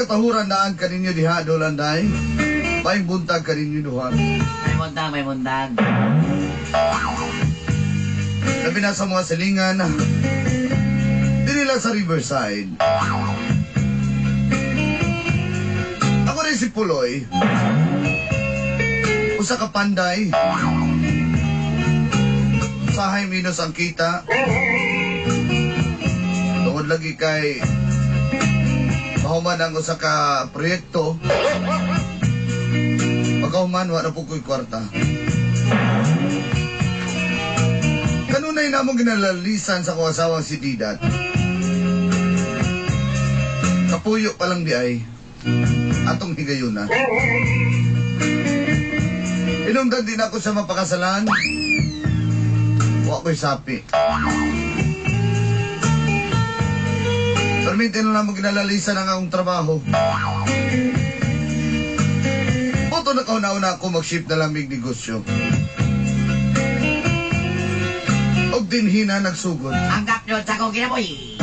katahuran daan kaninyo diha, Dolanday. May buntag kaninyo duha. May buntag, may buntag. Labi na sa mga silingan, dinila sa Riverside. Ako rin si Puloy. Usa ka panday. Sahay minus ang kita. Tungod lagi kay mahuman ang usa ka proyekto. Pagkahuman, wala po ko'y kwarta. Kanunay na mong ginalalisan sa kong asawang si Didat. Kapuyo pa lang di ay atong higayuna. Inumdan din ako sa mapakasalan. Wa ko'y sapi. Permitin na mong ginalalisan ang akong trabaho. Boto na kauna-una ako mag-ship na lamig negosyo. Og dinhina nagsugod. Ang gapyot sa akong kinabuhi.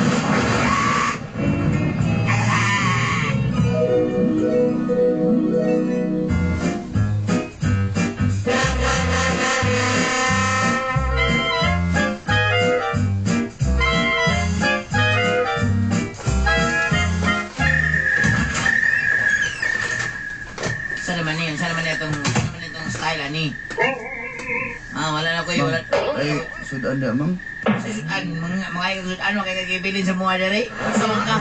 Saan naman niyon? Saan naman itong, saan naman itong style, ani? Ah, wala na ko yun. Wala. Ay, sudan na, ma'am. Sa sudan, mga sudan, mga kagibilin sa mga dere. Sa mga ka.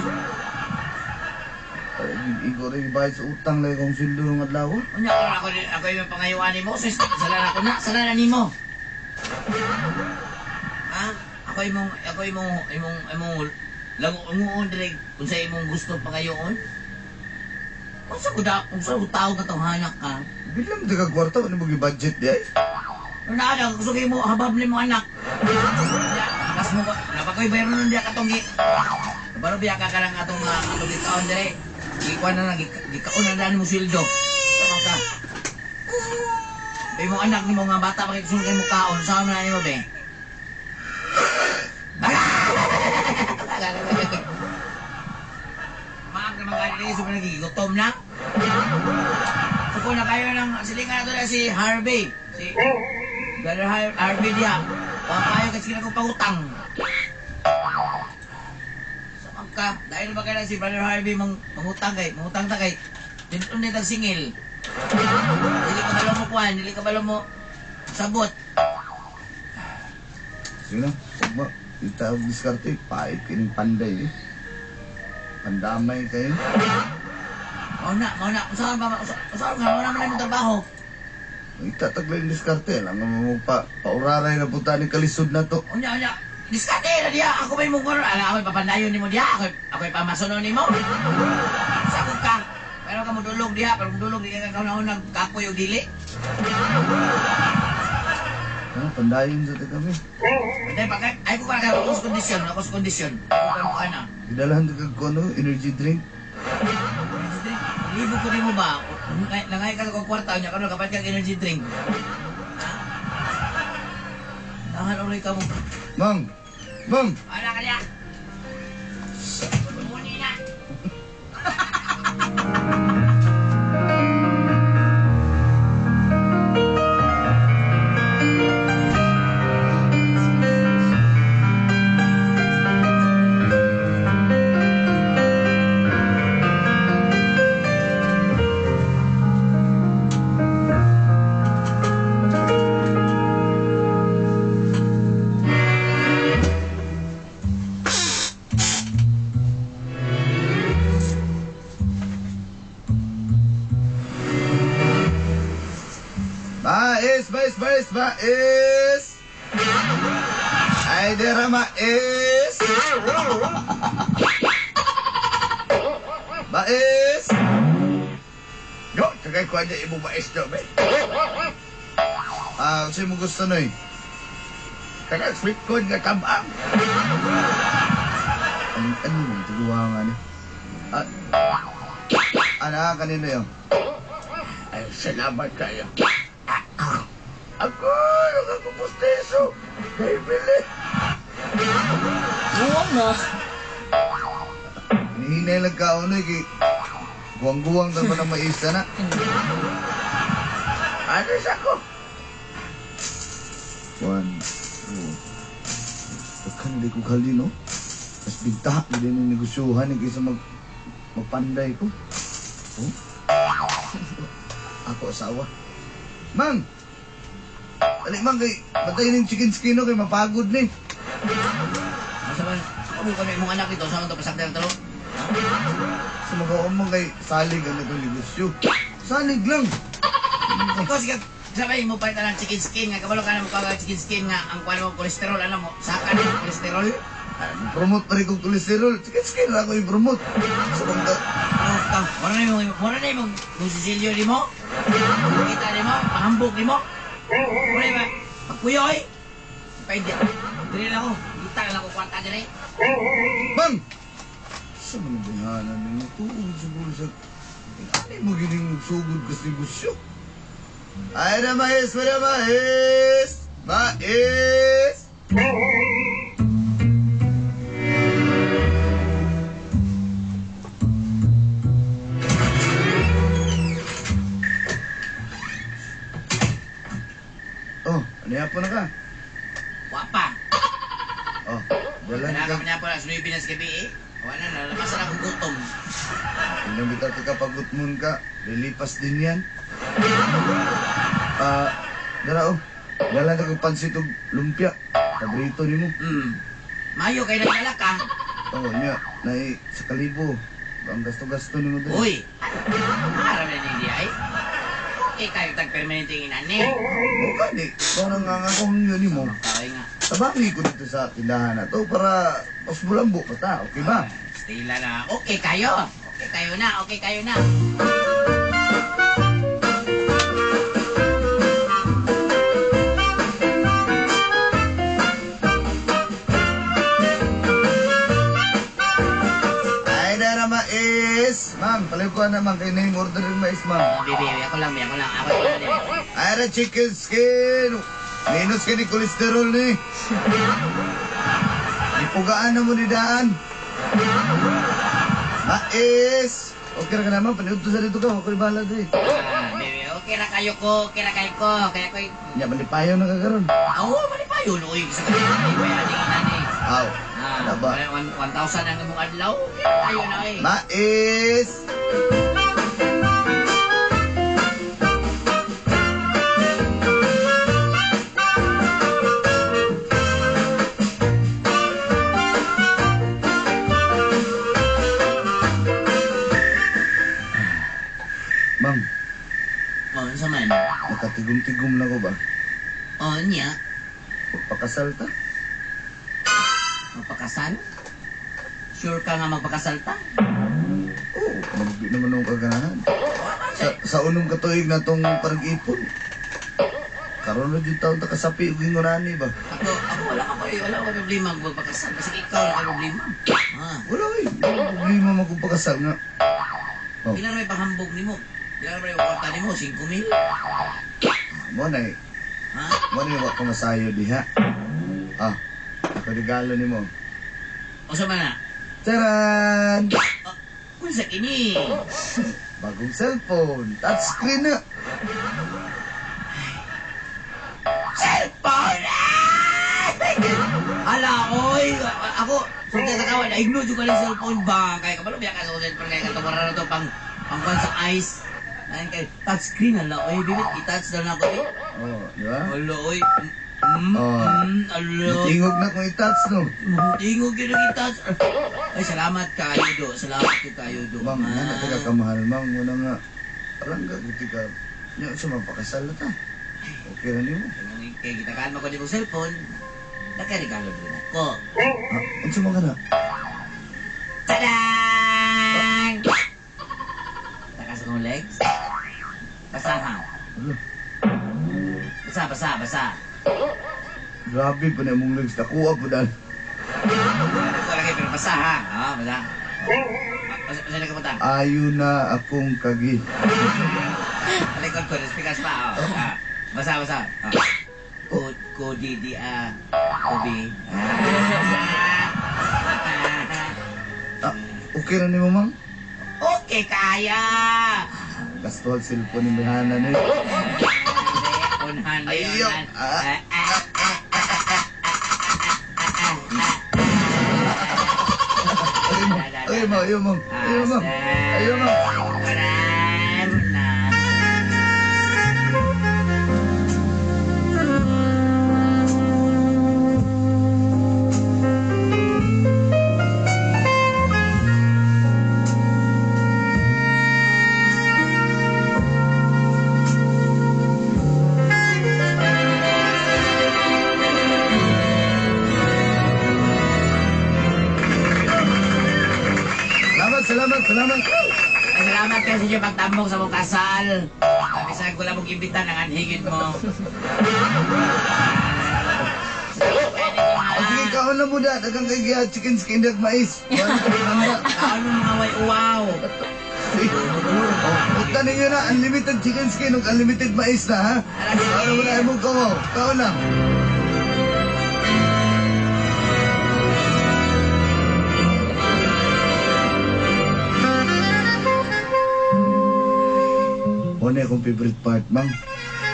Ay, igo rin bayad sa utang lang akong sweldo ng adlaw. Unya, ako yung pangayuan nimo. Salan ako na, salan nimo. Ha? Ako imong languon dere kung sa imong gusto pangayoon. Unsa ko da, unsa ko tao ka tong hanak ka? Bilang di ka kwarta, ano mo budget di ay? Ano na ada, gusto kayo mo, habab ni mo anak. Mas mo, napakoy bayro nun diya katong gi. Baro biya ka lang atong atong gikaon dire. Gikuan na lang, gikaon na daan mo sweldo. Sama ka. Be mo anak nimo nga bata pakigsun kay mo kaon, saan man nimo be? Maag naman ka diri so nagigutom na. Suko na kayo ng silingan na to na si Harvey. Si Brother Harvey diha. Pangkayo kasi sila kong pangutang. Sama ka. Dahil ba kayo si Brother Harvey mangutang kay, mangutang ta kay. Dito na tag singil. Dili ka balo mo kuan, dili ka balo mo sabot. Sige na, ugma. Itawag diskarte, pait kining panday eh. Pandamay kayo. Mao na, mao na. Usahan ba, usahan ka, wala man imong trabaho. Itataglay yung diskarte, lang mo pa, pauraray na punta ni kalisod na to. Unya, unya. Diskarte na diya. Ako ba imong kuno? Ala, ako'y papandayon nimo diya. Ako'y pamasono nimo. Sakot ka. Pero ka mo dulog diha, pero dulog di ka kauna-una kapoy og dili. Ah, pandayon sa kami. Hindi, pagka, ay ko para ako sa kondisyon, ako sa kondisyon. Ako ka mo ana. Gidalahan ka kag kuno, energy drink. Energy drink. Libo ko nimo ba? Nangay ka sa kwarta unya karon kapat kag energy drink. Ha? Tahan uloy ka mo. Mang! Mang! Wala ka niya. Muni na. Mais, mais, mais, mais! Ay, dera mais! Mais! Yo, tagay ko niya imong mais do, be. Ah, kasi mo gusto noy? Kanang sweet corn nga tabang. Ano mo, tuguha nga ni? Ah, ana, kanino yun? Ay, salamat kayo. Ako, nakakupustiso. Kay Bili. Buwang na. Hinihinay lang ka, ano, kay Guwang-guwang na ba na mais na? Ano sa ko? 1, 2. Daghan di ko kali, no? Mas bigta, hindi ni negosyohan eh, kaysa magpanday ko. Oh? Ako asawa. Mang! Dali, mang, kay batayin yung chicken skin, no? Kay mapagod ni. Asa man? Ako ko na imong anak dito sa to pasakdan talo. Sa mga umang kay salig ang itong negosyo. Salig lang! Ikaw sige sabay mo pa ng chicken skin nga kabalo ka na mo ka chicken skin nga ang kuan mo kolesterol ano mo saka na yung kolesterol. Ah, promote pa rin kong kolesterol. Chicken skin lang ako i-promote. Sa mga Ano ka? Mura na imong mura na imong sisilyo nimo. Kita nimo, pahambog nimo. Mura ba? Pagkuyoy. Pwede. Dili lang ako. Kita lang ako kwarta diri. Bang! Sa mga buhanan ninyo, tuod siguro sa... Ano mo gining sugod ka sa negosyo? Ay na mais, wala mais! Mais! Oh, ano yan po na ka? Wa pa. Oh, dala Wala na ka ka. man po alas 9 na sa gabi eh. Wala na, nalabasan akong gutom. Ilang bitaw ka pagutmon ka, lilipas din yan. Ah, dala oh. Dala na kong pansit og lumpia. Paborito nimo. Mayo kay nagdala ka. Oh, nya, nai sa kalibo. Ang gasto-gasto nimo dali. Uy. Aram na ni ay. Okay kayo tag permanente ng inani. Oh, gani. Parang nga nga kung yun nimo. Kaya nga. Tabangi ko dito sa tindahan na to para mas bulambo pa ta. Okay ba? Stila na. Okay kayo. Okay kayo na. Okay kayo na. Ay, dara mais. Ma'am, paliw ko na ma'am. Kayo na yung order yung mais, ma'am. Ah, Baby, baby, ako lang, ako lang. Ako lang. Din. Ay, ra chicken skin. Minus ka ni kolesterol ni. Ipugaan na mo ni daan. Mais! Okay ra ka naman, paniud to sa dito ka, ako bahala diri. Ah, baby, okay ra kayo ko. Okay ra kayo ko. Kaya ko. Nya malipayo na ka karon. Oo, malipayo. Uy, sa gabi. Ay, kaya aning inani. Aw. Ah, Ano ba? 1,000 ang imong adlaw. Okay ra kayo na eh. Mais! Ma'am, Oh, unsa man? nakatigom-tigom na ko ba? Oh, niya. Pagpakasal ta? Magpakasal? Sure ka nga magpakasal ta? Oo, oh, naman akong kaganahan. Sa unong katuig na tong parang ipon. Karon na jud taon ta kasapi og ingonani ba? Ako wala ka pa eh. Wala ka problema magpakasal. Kasi ikaw na problema. Ah. Wala eh. Wala problema magpakasal nga. Oh. Pila may panghambog nimo? Pila may kwarta nimo? 5,000? Mo na eh. Ha? Mo na wa ko masayo diha. Ah, ako regalo nimo. O sa man na? Charan! Oh, unsa kini? Bagong cellphone, touchscreen na. Cellphone! Ah! Ala, oy! Ako, sundan sa kawan, ignore jud ka ng cellphone ba? Kaya kabalo biya ka sa cellphone kaya katong na to pang pangkuan sa eyes. Ayun kay touchscreen ala oy, bibit i-touch na nako eh. Oh, di ba? Ala oy. Oh. Ala. Tingog na kung i-touch no. Tingog yun ang i-touch. Ay, salamat kayo do. Salamat ko kayo do. Mang, nga na taga kamahal mang muna nga. Palangga guti ka. Nya sa mapakasal na ta. Okay ra nimo. Kaya kita kaan mo ko di mong cellphone. Nakaregalo din ako. Ah, unsa man ka na? Tadang! Takas akong legs. Basa ha. Ala, Basa, basa, basa. grabe pa na imong legs nakuha po dal. Ako lagi pero basa ha. Ah, basa. Basa, basa na kapunta. Ayo na akong kagi. Talikod ko, speakers pa. Oh. Ah, basa, basa. Ah. Ko, ko, di, di, a, ko, b. Ah. Ah, okay ra nimo mang? Okay Okay kaya. Gasto ang cellphone ni Mihana ni. Unhan, Ayaw. unhan. Ah. Ah, ah, ah, ah, ah, ah, ah, ah, Ayaw mo, ayaw mo, ayaw mo, ayaw mo, ayaw mo. Unan, unan. Salamat, salamat, salamat. Ay, salamat kayo sa inyong pagtambong sa mong kasal. Bisan ko lang mong imbitan ang anhigin mo. O sige, kaon na mo da. Dagang kay giya, chicken skin dag mais. Kaon mo mga way uwaw. Punta ninyo na, unlimited chicken skin ug unlimited mais na, ha? Kaon na mo na, imong kawaw. Kaon na. Una akong favorite part, ma'am.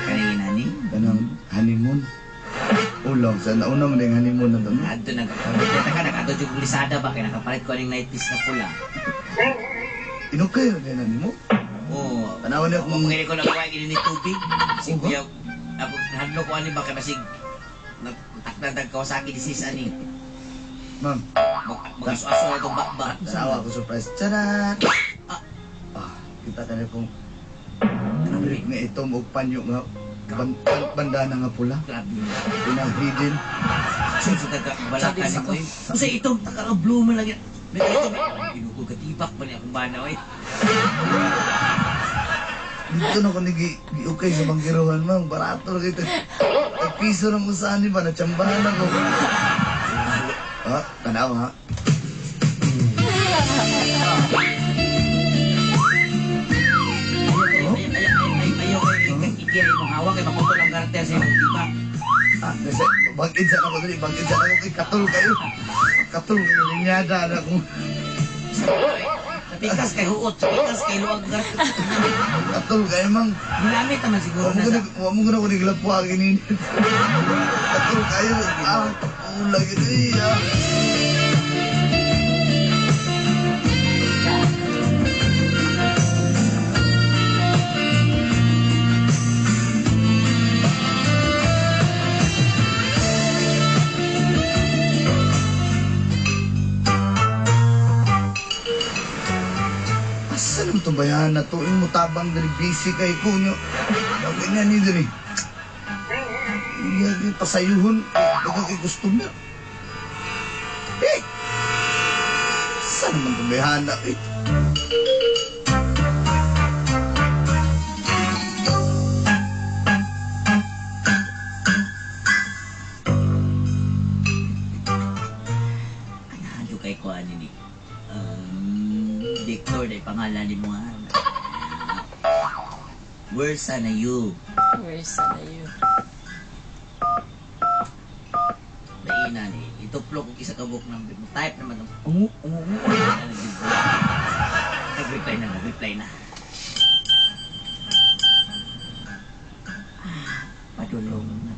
Kanina ni. Kanang honeymoon. Ulong, sa nauna mo na yung honeymoon na to. Adto nag kita ka nakato jud Lisada ba kay nakapalit ko aning night piece na pula. Inukay rin na nimo. Oo. Tanawan niya Kung kung mga ko nakuha gini ni tubig. Sig Uga? kuya ako nahadlo ko ani ba kay basig nagtakdan Kawasaki disease ani. Ma'am, Mag-aso-aso na itong bakba. sa awa ko surprise. Charan! Ah. Ah, kita ka na kung brief nga itom og panyo nga bandana nga pula. Grabe. Pinang hidden. Sa sa taga balakan ni ko. Kasi itong taka blue man lang yan. May ito, ginuko katibak pa ni akong bana oy. Dito na ko nigi okay sa banggiruhan, ma'am. Barato na kita. Ay, piso lang kung saan ba? Natsambahan ako. Ah, tanaw ha. Ay ay ay ayaw kay ikay imong hawak kay maputol ang garter sa imong tibak. Ah, kasi bagid sa ako dali, bagid sa ako kay katul kayo. Katul kayo linyada na kung Sa pikas kay huot, sa pikas kay luwag garter. katul kayo mang. Gilamit naman siguro Wa mo na sa gud wa mo gud ako niglapwa gininit. Katul kayo. Ah, ula gid eh, ah. Asa naman itong bayahan na to? Yung mutabang diri, busy kay kunyo. Ang ganyan ni diri. Iya, di pasayuhon. Dagang kay customer. Eh! Saan naman itong bayahan na? Eh! Ano kay ko ani ni? Victor day pangalan ni mo ha. Where's na you? Where's na you? Naina ni. Ituplo ko isa ka book ng type naman ng ungu ungu ungu. Nag-reply na, nag-reply na. Ah, padulong na.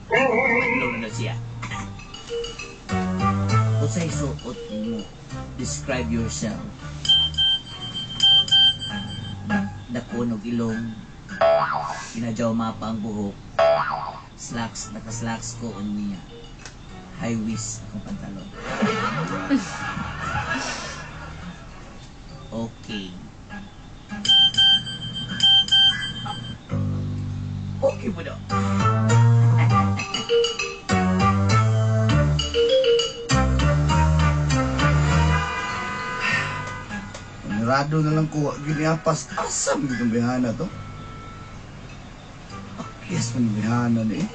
Padulong na siya. Unsay suot nimo? Describe yourself. Dako og ilong. Kinadyaw mapa ang buhok. Slacks, naka-slacks ko on niya. High waist akong pantalon. Okay. Okay mo daw. Panirado na lang ko. Giniapas. Asa man itong bayahana to? Akyas man yung bayahana ni eh.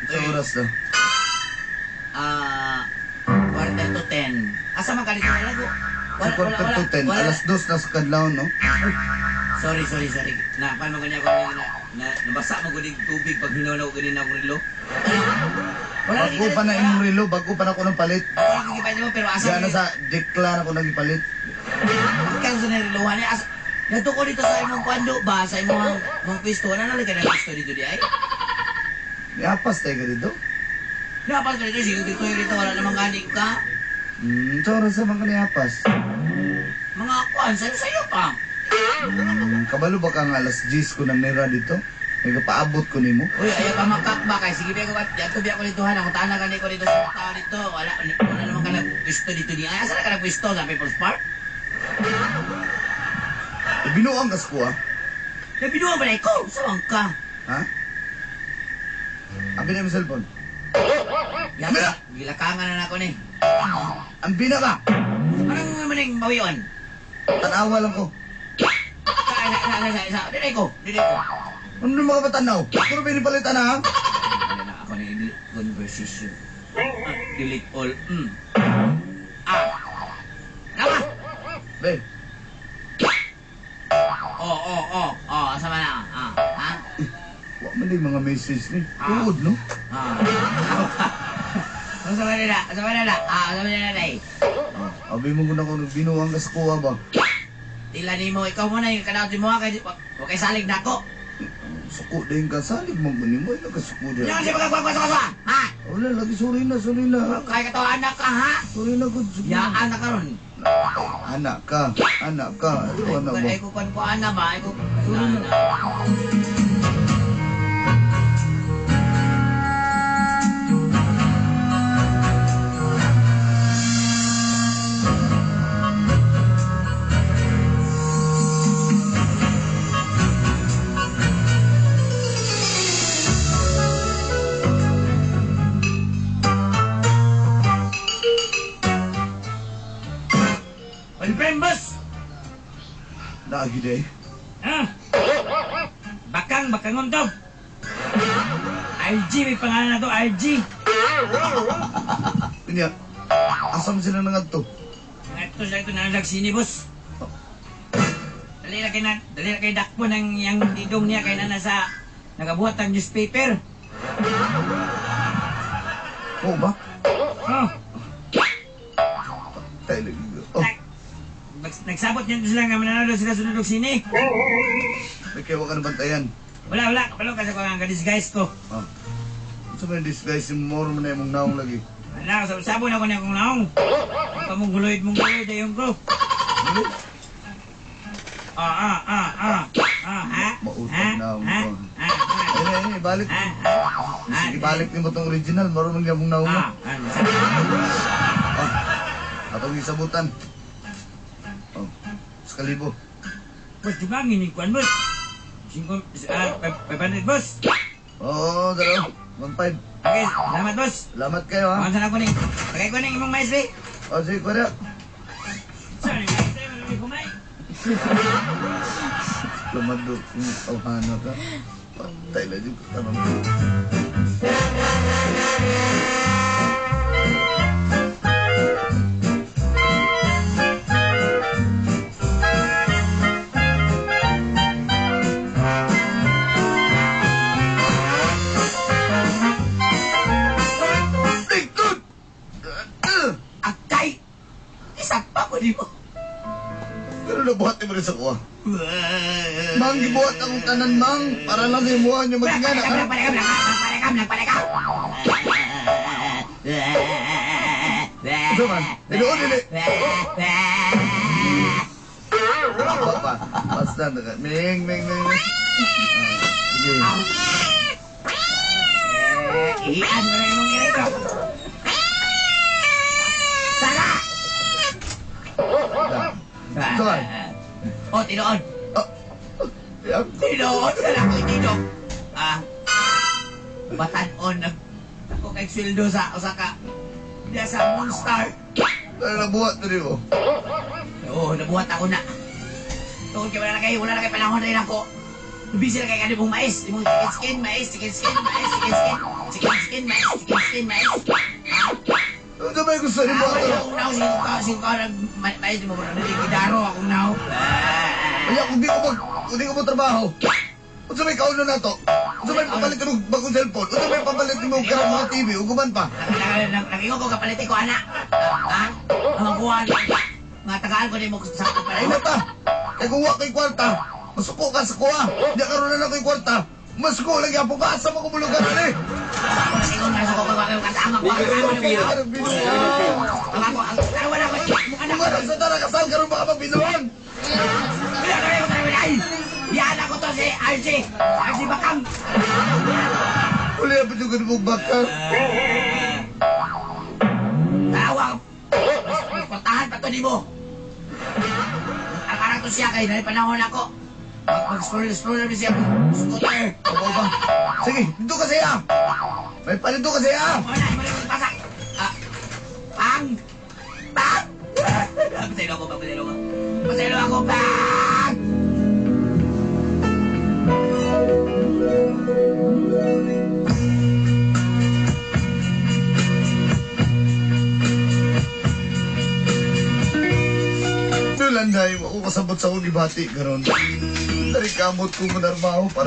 Sa oras na. Ah, 9:45. Asa man ka dito nalago? Sa 9:45, 2:00 na sa kadlawon, no? Sorry, sorry, sorry. Na, paano mo ganyan ko na, na, nabasa mo gud tubig pag hinaw na ko ganina akong relo. Wala Bago pa na imong relo, bago pa na ako ng palit. Wala kang gipalit mo pero asa Diyan na sa deklara ko nang ipalit. Kan sa nirelohan niya asa. Nato ko dito sa imong kwando ba sa imong mong pisto. Wala na lang ka na pisto dito di ay. Niapas tayo ka dito. Dapat ko dito sige dito dito wala namang gani ka. Sa oras naman ka niapas. Mga kuan sayo sayo pa. Kabalo ba ka nga 10:00 ko nang nira dito? Nagpaabot ko nimo. Uy, ayaw ka makakba kay sige biya ko ato biya ko dito han ako taana gani ko dito sa tao dito. Wala wala naman ka nagpisto dito di ay. Asa na ka nagpisto sa People's Park? Binuang kas ko ah. Nabinuha ba na ikaw? Saan ka? Ha? Abi na yung cellphone. Gila, gilakangan na nako ni. Ang bina ba? Anong maning mawion? Tanawa lang ko. Sa sa sa dinay ko, dinay ko. Ano mga batanaw? Puro pinipalitan na ha? Ano na ako ni conversation. Delete all. Ah. Tama. Be, Oh, oh, oh. Oh, asa man na? Ah, ha? wa man din mga message ni. Tuod, no? Ah. Asa man na? Asa man na? Ah, asa man na day? Ah, abi mo ko na kung binuang kas ko ba? Tila nimo ikaw mo na yung kanaot mo kay wa kay salig nako. Suko din ka salig mo gani mo nagasuko din. Yan si pagkakwa ha? Wala lagi sorry na, sorry na. Kay ka to anak ka ha? Sorry na gud. Yaan na karon. Anak ka, anak ka. Ano anak mo? Ay ko kon ko ana ba? Ay ko na. Boss! Lagi day. Ah! Bakang, bakangon to. RG, may pangalan na to, RG. Unya, asa man sila nangadto? Ito siya ito nanalag sini, boss. Dali na kay na, dali na kay dakpo ng yang didong niya kay na nasa nagabuhat ang newspaper. Oo ba? Oh, Tayo lagi. Oh, nagsabot niyan sila nga mananood sila sunod og sini. may kaya ka na bantayan. Wala, wala, kabalo kasi ko ang disguise ko. Ah. Unsa man disguise yung more man na imong naong lagi? Wala, sabon ako niya kong naong. Ang pamungguloyd mong guloyd ayon ko. Ah, ah, ah, ah, ah, ha? Mautag na ang Ha? ko. Ha? Ha? Ay, ay, balik. Ha? Sige, balik nimo tong original. Maroon man gyud mong naong mo. Ah, ah, Ah, atong isabutan. Oh, sa kalibo. Boss, di ba ang inikuan, boss? Cinco, ah, 500, boss. Oo, dalaw. 1.5. Okay, salamat, boss. Salamat kayo, ha? Pansan ako ni. Tagay ko ning imong mais, be. Oh, sige, kuya. Sorry, guys. Ay, malamig kumay. Lumado, tawhana ka. Patay lang yung tanong. Likod! Akay! Isa pa ko di mo. Pero nabuhat mo rin sa kuha. Mang, gibuhat akong tanan, mang. Para lang sa imuha niyo maging anak, ha? Ito man, tinuod dili. Pa, pa. Basta, ming, ming, ming, ming. Sige. Iyan mo na imong irito. Sara! Ito man. Oh, tinuod. Ah, ah, Tinuod ka lang ko tinok. Ah. Batan-on nag ako kay sweldo sa usa ka diya sa Moonstar. Ano nabuhat na rin mo? Oo, nabuhat ako na. Tungkol kay wala na kay panahon rin ako. Busy na kay kanil mong mais. Imong chicken skin, mais, chicken skin, mais, chicken skin, chicken skin, mais, chicken skin, mais. Ano may gusto ni mo Ako ato? akong naw, singko ka, mais mo ba gidaro akong naw. Kaya kung di ko mo trabaho, unsa may kauno na to? Unsa may papalit mo bagong cellphone? Unsa may papalit mo karang mga TV ug uban pa? Nakingo ko kapalit ko anak. Ha? Ang buwan. Mga tagaan ko ni mo sa Ay kapalit. na ta. Kay kung wa kay kwarta, masuko ka sa kuha. Di karon na lang ko'y kwarta. Masuko lang gyapon ka asa mo kumulugan ani. Ako nakingo na sa ko kay kasama ko. Ang binuang. Ang ako ang wala ko. Anak. Kung ano sa tara kasal karon baka mabinuang. Yan ako to si RC. RC Bakang. Uli ang pinugan mo bakal. Tawa. Kwartahan pa to nimo. Ang arang to siya kay dahil panahon ako. Mag-stroll-stroll na siya scooter. Opo ba? Sige, dito ka siya. May palito ka siya. Wala, wala yung pasak. Ah, pang! Pang! Pasaylo ako, pasaylo ako. Pasaylo ako, pang! Nulanday, ako kasabot sa akong gibati karon. Dari kamot ko manarbaho para